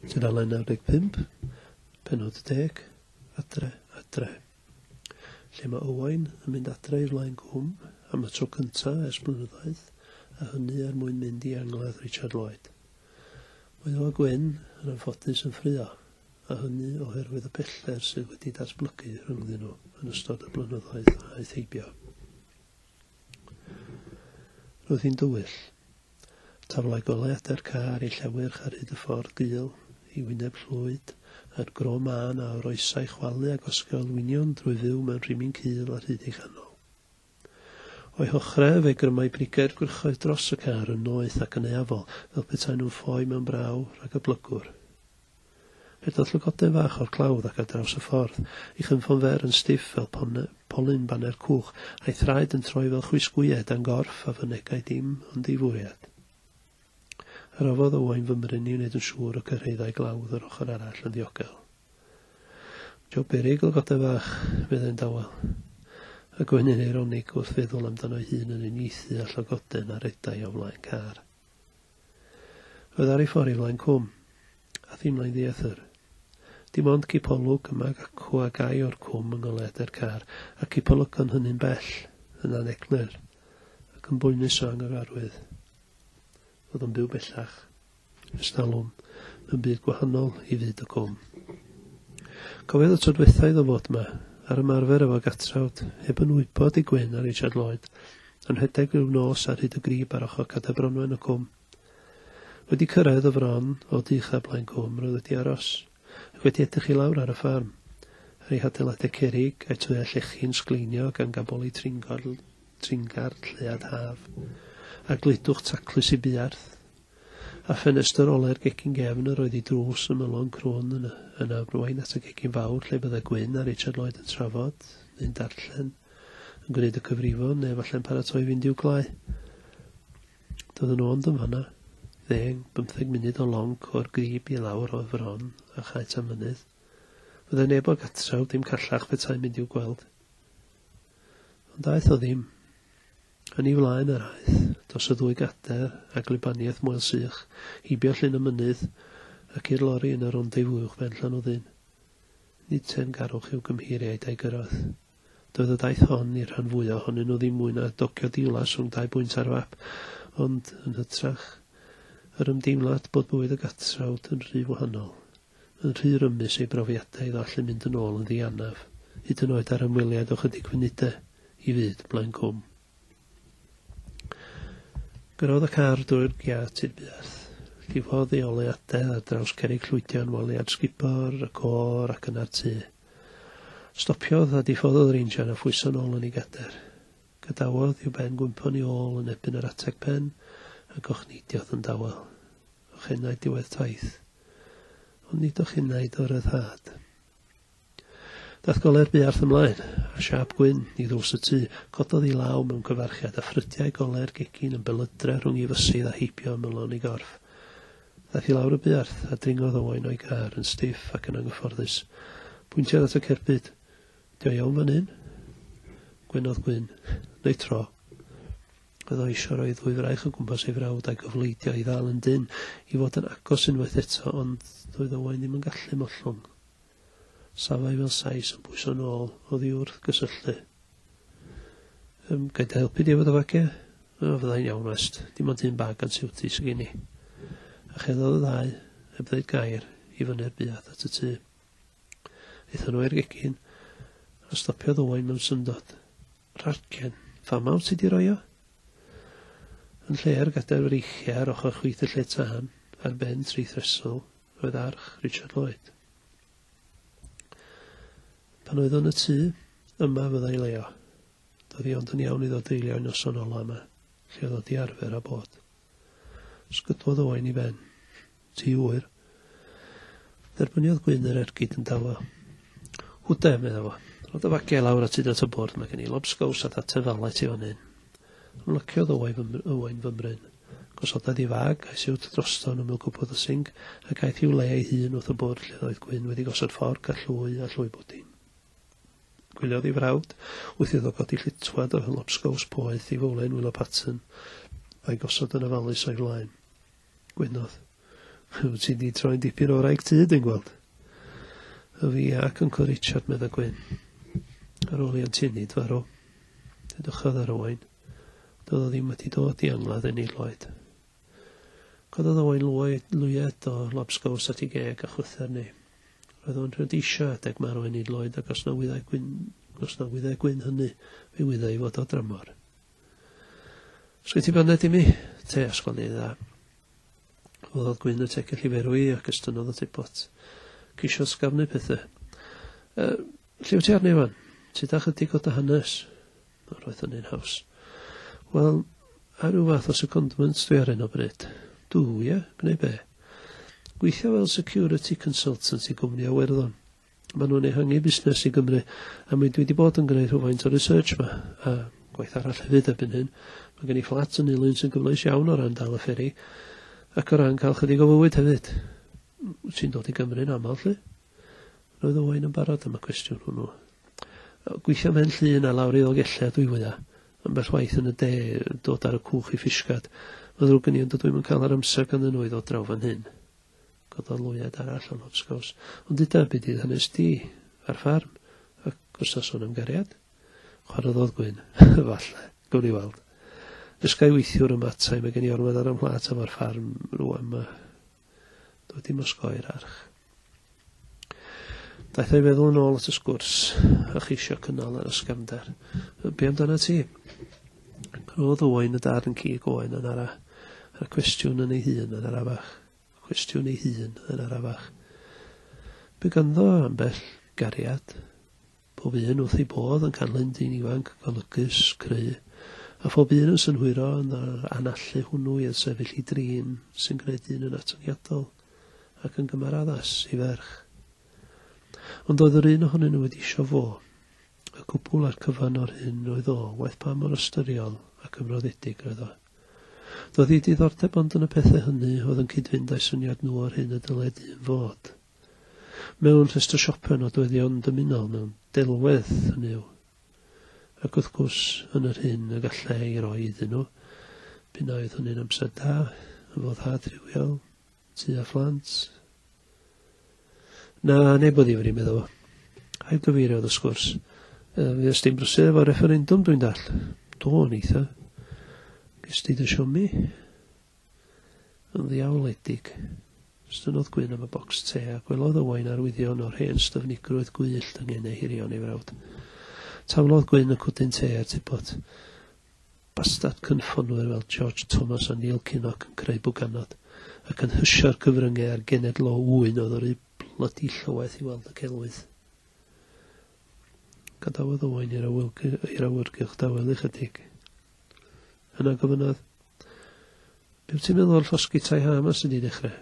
Tudalen 95, pennod 10, Adre, Adre. Lle mae Owain yn mynd adre i Flaen Gwm am y tro cyntaf ers blynyddoedd, a hynny er mwyn mynd i angladd Richard Lloyd. Mae o a Gwyn yn anffodus yn ffraeo, a hynny oherwydd y pellter sydd wedi datblygu rhyngddyn nhw yn ystod y blynyddoedd a aeth heibio. Roedd hi'n dywyll. Taflai goleuadau'r car ei llewyrch ar hyd y ffordd gul, ei wyneb llwyd, a'r gro mân a oroesai chwalu a gosgo olwynion drwy fyw mewn rhimyn cul ar hyd ei chanol. O'i hochrau, fe grymai brigau'r gwrychoedd dros y car yn noeth ac yn aeafol, fel petai nhw'n ffoi mewn braw rhag y blygwr. Rhedodd llygoden fach o'r clawdd ac ar draws y ffordd, ei chynffon fer yn stiff fel polyn baner cwch, a'i thraed yn troi fel chwys gwyau dan gorff a fynegai dim ond ei fwriad. Arafodd Owain fymryn i wneud yn siŵr y cyrhaeddai glawdd yr ochr arall yn ddiogel. Job beryg, lygoden fach, meddai'n dawel, a gwenu'n eironig wrth feddwl amdano'i hun yn uniaethu â llygoden a redai o flaen car. Roedd ar ei ffordd i Flaen Cwm, a theimlai'n ddiethr. Dim ond cipolwg yma ac acw a gai o'r cwm yng ngoleuadau'r car, a'r cipolygon hynny'n bell, yn aneglur, ac yn boenus o anghyfarwydd. Roedd o'n byw bellach, ers talwm, mewn byd gwahanol i fyd y cwm. Cofiodd y tro dwetha iddo fod yma, a'r ymarfer efo gatrawd, heb yn wybod i Gwyn a Richard Lloyd, yn rhedeg ryw nos ar hyd y grib ar ochr Cadair Bronwen y cwm. Wedi cyrraedd y fron o du uchaf Blaen Cwm, roedd wedi aros, ac wedi edrych i lawr ar y ffarm, ar ei hadeiladau cerrig a'i toeau llechi'n sgleinio gan gaboli tringor, tringard lleuad haf, a gludwch taclus ei buarth, a ffenestr olau'r gegin gefn yr oedd ei drws ymylon crwn yn, yn arwain at y gegin fawr lle byddai Gwyn a Richard Lloyd yn trafod, neu'n darllen, yn gwneud y cyfrifon neu efallai'n paratoi i fynd i'w glai. Doedden nhw ond yn fanna, ddeng, bymtheg munud o lonc o'r grib i lawr o'r fron a chae tan mynydd. Fyddai neb o'r gatrawd ddim callach petai'n mynd i'w gweld. Ond aeth o ddim. Yn ei flaen yr aeth, dros y ddwy gader a gwlybaniaeth moel sych, heibio llyn y mynydd ac i'r lori yn y rendezvous uwchben Llanwddyn. Nid teyrngarwch i'w gymheiriaid a'i gyrraedd. Doedd y daith hon i'r rhan fwyaf ohonyn nhw ddim mwy na docio dilas rhwng dau bwynt ar fap, ond, yn hytrach, yr ymdeimlad bod bywyd y gatrawd yn rhy wahanol, yn rhy rymus ei brofiadau iddo allu mynd yn ôl yn ddianaf, hyd yn oed ar ymweliad o chydig funudau, i fyd Blaen Cwm. Gyrrodd y car drwy'r giât i'r buarth. Llifodd ei oleuadau ar draws cerrig llwydion waliau'r sgubor, y côr ac yna'r tŷ. Stopiodd a diffoddodd yr injan a phwyso'n ôl yn ei gadair. Gadawodd i'w ben gwympo'n ei ôl yn erbyn yr ateg pen a gochneidiodd yn dawel. Ochenaid diwedd taith. Ond nid ochenaid o ryddhad. Daeth golau'r buarth ymlaen, a siâp gwyn i ddrws y tŷ. Cododd ei law mewn cyfarchiad a ffrydiau golau'r gegin yn belydrau rhwng ei fysydd a heibio ymylon ei gorff. Ddaeth i lawr y buarth, a dringodd Owain o'i gar, yn stiff ac yn anghyfforddus. Pwyntiodd at y cerbyd. Dio iawn fan hyn? Gwenodd Gwyn. Neu tro. Roedd o eisiau rhoi ddwy fraich o gwmpas ei frawd a'i gofleidio i ddal yn dynn, i fod yn agos unwaith eto, ond doedd Owain ddim yn gallu mollwng. Safai fel Sais yn pwyso'n ôl oddi wrth gysylltu. Yym, gai dy helpu di efo dy fagiau? O, fyddai'n iawn, West. Dim ond un bag ansiwti sy gen i. A cherddodd y ddau, heb ddeud gair, i fyny'r buarth at y tŷ. Aethon nhw i'r gegin, a stopiodd Owain mewn syndod. Rhaggen, fama wyt ti 'di roi o? Yn lle'r gadair freichiau ar ochr chwith y lle tân, ar ben traeth Wrestle, roedd arch Richard Lloyd. Pan oedd yn y tŷ, yma fyddai Leo. Doedd hi ond yn iawn iddo dreulio ei noson ola yma, lle oedd o 'di arfer â bod. Sgydwodd Owain i ben. Ti ŵyr. Derbyniodd Gwyn yr ergyd yn dawel. Hwde, medda fo. Rho dy fagiau i lawr a tyd at y bwrdd, mae gen i lobsgows a thaten fala i ti fan hyn. Ymlaciodd Owain fy, Owain fymryn. Gosododd ei fag a'i siwt drosto yn ymyl cwpwrdd y sinc ac aeth i'w le ei hun wrth y bwrdd lle roedd Gwyn wedi gosod fforc a llwy a llwy bwdin. Gwyliodd ei frawd wrth iddo godi llitwad o lobsgows poeth i fowlen Willow Pattern a'i gosod yn ofalus o'i flaen. Gwenodd. Wyt ti 'di troi'n dipyn o wraig tŷ, dwi'n gweld. Y fi ac Uncle Richard, medda Gwyn. Ar ôl i Auntie Enid farw. Edrychodd ar Owain. Doedd o ddim wedi dod i angladd Enid Lloyd. Cododd Owain lwyed o lobsgows at ei geg a chwythu arni. Roedd o'n rhydeisio adeg marw Enid Lloyd ac os na wyddai Gwyn, os na wyddai Gwyn hynny, fe wyddai ei fod o dramor. Sgyn ti baned i mi? Te, os gweli dda. Rhoddodd Gwyn y tegell i ferwi ac estynnodd y tebot. Ceisiodd sgafnu pethau. E, lle wyt ti arni, Iwan? Tyda chydig o dy hanes. O, roedd hynny'n haws. Wel, ar ryw fath o secondment dwi ar hyn o bryd. Dw, ie? Gwneud be? Gweithio fel security consultant i gwmni o Werddon. Maen nhw'n ehangu busnes i Gymru, a mi dwi wedi bod yn gwneud rhywfaint o research ma, a gwaith arall hefyd erbyn hyn. Mae gen i fflat yn Nulyn sy'n gyfleus iawn o ran dal y fferi, ac o ran cael chydig o fywyd hefyd. Wyt ti'n dod i Gymru'n aml, lly? Roedd Owain yn barod am y cwestiwn hwnnw. Gweithio ym Mhen Llŷn a lawr i Ddolgellau dwi fwya. Ambell waith yn y de, dod ar y cwch i Fishguard. Mae'n ddrwg gen i ond dydw i'm yn cael yr amser ganddyn nhw i ddod draw fan hyn. Cododd lwyed arall o lobsgows. Ond duda, be 'di hanes di a'r ffarm? Ac os na sôn am gariad? Chwaroddodd Gwyn. Falle. Gawn ni weld. Dysga i weithiwr yma ata i, mae gen i ormod ar 'y mhlât efo'r ffarm rŵan ma. Dwi dim osgoi'r arch. Daeth o'i feddwl yn ôl at y sgwrs a cheisio cynnal yr ysgafnder. Be amdana ti? Roedd Owain y darn cig oen yn ara, a'r cwestiwn yn ei hun yn arafach. Cwestiwn ei hun yn arafach. Bu ganddo ambell gariad, pob un wrth ei bodd yn canlyn dyn ifanc, golygus, cry, a phob un yn synhwyro yn yr anallu hwnnw i sefyll i drin sy'n gwneud dyn yn atyniadol ac yn gymar addas i ferch. Ond oedd yr un ohonyn nhw wedi isio fo, y cwbl a'r cyfan o'r hyn oedd o, waeth pa mor ystyriol ac ymroddedig oedd o. Doedd ei diddordeb ond yn y pethau hynny oedd yn cyd-fynd â'i syniad nhw o'r hyn y dylai dyn fod. Mewn rhestr siopa nodweddion dymunol, mewn delwedd, hynny yw. Ac wrth gwrs, yn yr hyn y gallai ei roi iddyn nhw, p'un a oedd hynny'n amser da, yn foddhad rhywiol, tu a phlant. Na, neb o ddifri, medda fo. Ailgyfeiriodd y sgwrs. E, fues di'n brysur efo refferendwm, dwi'n dall. Do, yn eitha. Ges di dy siomi? Yn ddiawledig. Estynnodd Gwyn am y bocs te a gwelodd Owain arwyddion o'r hen styfnigrwydd gwyllt yng ngenau hirion ei frawd. Taflodd Gwyn y cwdyn te i'r tebot. Bastard cynffonwyr fel George Thomas a Neil Kinnock yn creu bwganod ac yn hysio'r cyfryngau a'r genedl o ŵyn oedd yr blydi llywaeth i weld y celwydd. Gadawodd Owain i'r awyrgylch dawel ychydig. Yna gofynnodd, Be wyt ti'n meddwl o'r llosgi tai ha yma sydd wedi dechrau?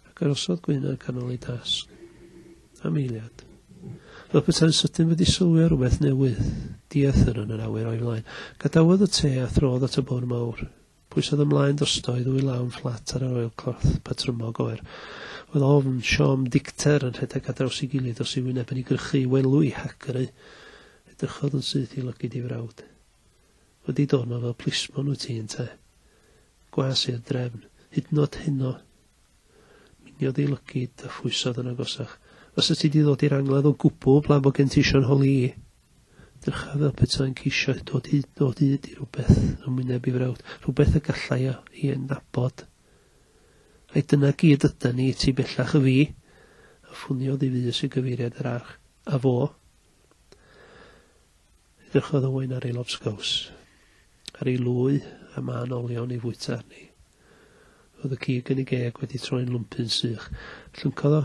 Ac arosodd Gwyna yn canol ei dasg. Am eiliad. Fel petai'n sydyn wedi sylwi ar rywbeth newydd, dieithr yn yr awyr o'i flaen. Gadawodd y te a throdd at y bwrdd mawr. Pwysodd ymlaen drosto ei ddwy law'n fflat ar yr oilcloth patrymog oer. Oedd ofn, siom, dicter yn rhedeg ar draws ei gilydd dros ei wyneb yn ei grychu i welw i hagru. Edrychodd yn syth i lygid ei frawd. Wedi dod 'ma fel plismon wyt ti, ynte? Gwas i'r drefn, hyd yn oed heno. Miniodd ei lygid a phwysodd yn agosach. Fysa ti 'di ddod i'r angladd o gwbl blaw bod gen ti isio'n holi i? Drycha fel petai'n ceisio dod hyd, dod hyd i rywbeth yn wyneb ei frawd, rhywbeth y gallai o ei nabod. Ai dyna gyd ydan ni i ti bellach, y fi? A ffoniodd ei fys i gyfeiriad yr arch. A fo? Edrychodd Owain ar ei lobsgows, ar ei lwy a mân olion ei fwyta arni. Roedd y cig yn ei geg wedi troi'n lwmpyn sych. Llyncodd o,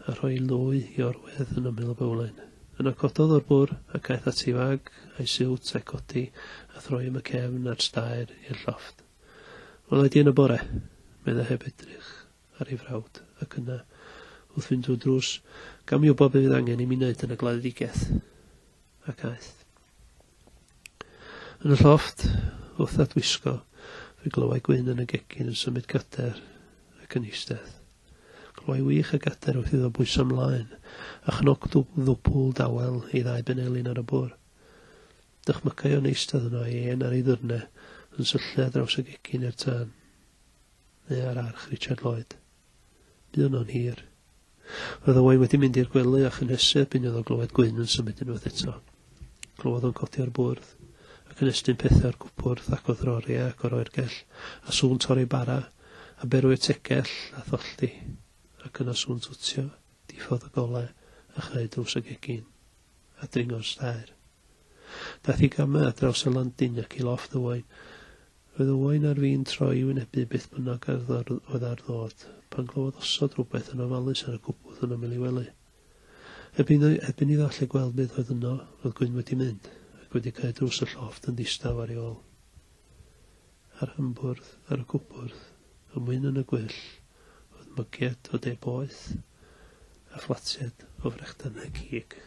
a rhoi ei lwy i orwedd yn ymyl y bowlen. Yna cododd o'r bwr ac aeth at ei fag a'i siwt a'i codi a throi am y cefn a'r staer i'r llofft. Welai di yn y bore, meddai heb edrych ar ei frawd, ac yna, wrth fynd drwy'r drws, gam i wybod be fydd angen i mi wneud yn y gladdedigaeth. Ac aeth. Yn y llofft, wrth ddadwisgo, fe glywai Gwyn yn y gegin yn symud gadair ac yn eistedd. Glywai wych y gadair wrth iddo bwyso ymlaen, a chnoc ddwbl dawel ei ddau benelin ar y bwr. Dychmygai o'n eistedd yno ei ên ar ei ddyrne, yn syllu ar draws y gegin i'r tân. neu ar arch Richard Lloyd. Bu yno'n hir. Roedd Owain wedi mynd i'r gwely a chynhesu erbyn iddo glywed Gwyn yn symud unwaith eto. Clywodd o'n codi o'r bwrdd, ac yn estyn pethau o'r cwpwrdd ac o ddroriau ac o'r oergell, a sŵn torri bara, a berwi y tegell a tholli, ac yna sŵn twtio, diffodd y golau, a chau drws y gegin, a dringo'r staer. Daeth i gamau ar draws y landin ac i lofft Owain. Roedd Owain ar fin troi i wynebu beth bynnag oedd ar ddod, pan glywodd osod rhywbeth yn ofalus ar y cwpwrdd yn ymyl ei wely. Erbyn, erbyn iddo allu gweld beth oedd yno, roedd Gwyn wedi mynd, ac wedi cau drws y llofft yn ddistaw ar ei ôl. Ar hambwrdd, ar y cwpwrdd, ym mwyn yn y gwyll, oedd mygiad o de boeth a phlatiad o frechdanau cig.